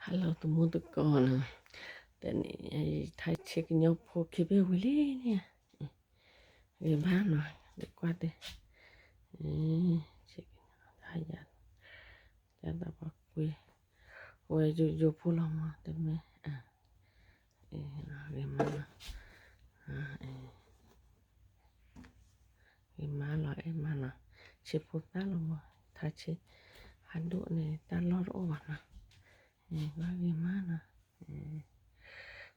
Hello သမူသကိးနီၤ, တနံၤအံၤ ထါဆ့ကညီဖိခံဘ့ၣ်ဝံၤလံန့ၣ်, ဂ့ၤမးနီၤ, ဒုးကွၢ်သ့, ဆ့ကညီ တၢ်ယၤ, တၢ်သးပှၢ်ကွံ, ဝဲယိယိဖိလီၤမး တမ့ၢ်, ဂ့ၤမးနီၤ, ဂ့ၤမးလီၤအဲၣ်မးနီၤ, ဆ့ဖိသၣ်လီၤမး, ထါဆ့, ဟးဒိၣ်န့ၣ် တၢ်လီၢ်တအိၣ်ဘၣ်နီၤ, ဘၣ်ဂ့ၤမးနီၤ,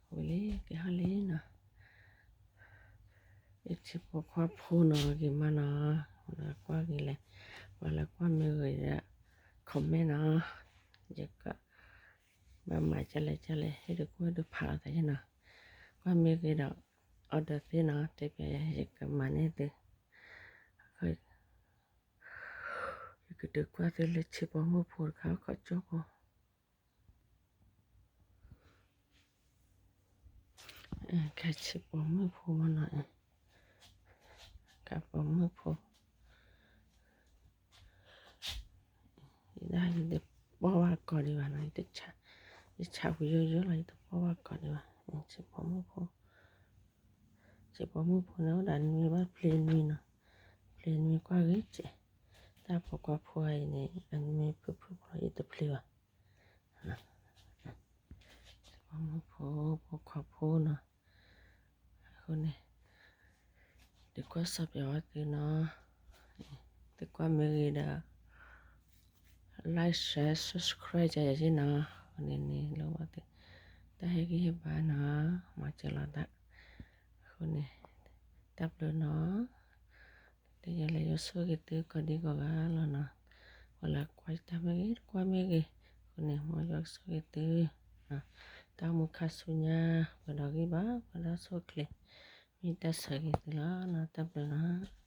ဝံၤလံ က့ၤဟီၣ်လံနီၤ, ယဆ့ဖိခွါဖိနီၤ ဂ့ၤမးနီၤ, ကွၢ်ဂ့ၤလဲၣ်, ပှၤလၢကွၢ်မ့ၢ်ဂ့ၤဒီး comment နီၤ, ယက ဘၣ်မၤကလဲၣ်ကလဲၣ် ဟ့ၣ်ဒုးကွၢ်ဒုးဖးအီၤသးယဲနီၤ, ကွၢ်မ့ၢ်ဂ့ၤဒီး order သ့နီၤ, တဲပျဲယၤ ယကမၤန့ၢ်သု, ယကဒုးကွၢ်သုလၢဆ့ပိာ်မုၣ်ဖိတခါခီၣ်ကၠိဖိ ခါဆ့ပိာ်မုၣ်ဖိမနီၤ, ခါပိာ်မုၣ်ဖိ, ယဒၣ်ယတပီၢ်ဘၣ်ကိးဒံးဘၣ်နီၤ, ယဆးဝံၤယိယိလီၤ ယတပီၢ်ဘၣ်ကိးဒံးဘၣ်, ဆ့ပိာ်မုၣ်ဖိ, ဆ့ပိာ်မုၣ်ဖိန့ၣ် အိၣ်ဒီးနွံဘၣ်ဖျ့နွံနီၤ, ဖျ့နွံကွၢ်ဂ့ၤကဲး, တၢ်ဖိခွါဖိအံၤန့ၣ် အနွံဖုၣ်ဖုၣ်ဖိလီၤ ယတဖျ့ဘၣ် ဆ့ပိာ်မုၣ်ဖိ ဖိခွါဖိနီၤ, အဃိန့ၣ် ဒုးကွၢ်စီၤပၠီၤဝဲသုနီၤ, သုကွၢ်မ့ၢ်ဂ့ၤဒီး like share subscribe ကယၤယနီၤ, အဃိန့ၣ်န့ၣ် လိၣ်ဘၣ်သု တၢ်ဟ့ၣ်ဂံၢ်ဟ့ၣ်ဘါနီၤ, မၤစၢၤလိာ်သး, အဃိန့ၣ် တၢ်ဘျုးနီၤ တယလဲၤယွၤဆိၣ်ဂ့ၤသုကိးဒံကိးဂၤလီၤနီၤ, ပှၤလၢကွၢ်တၢ်မ့ၢ်ဂ့ၤ တကွၢ်မ့ၢ်ဂ့ၤ, အဃိန့ၣ် မ်ယွၤကဆိၣ်ဂ့ၤသု, တၢ်မူခါဆူညါ ပှဲၤဒီးဂံၢ်ဘါ ပှဲၤဒီးဆိၣ်ချ့, မ့ၢ်တၢ်ဆၢဂ့ၤသုလီၤနီၤ, တၢ်ဘျုးနီၤ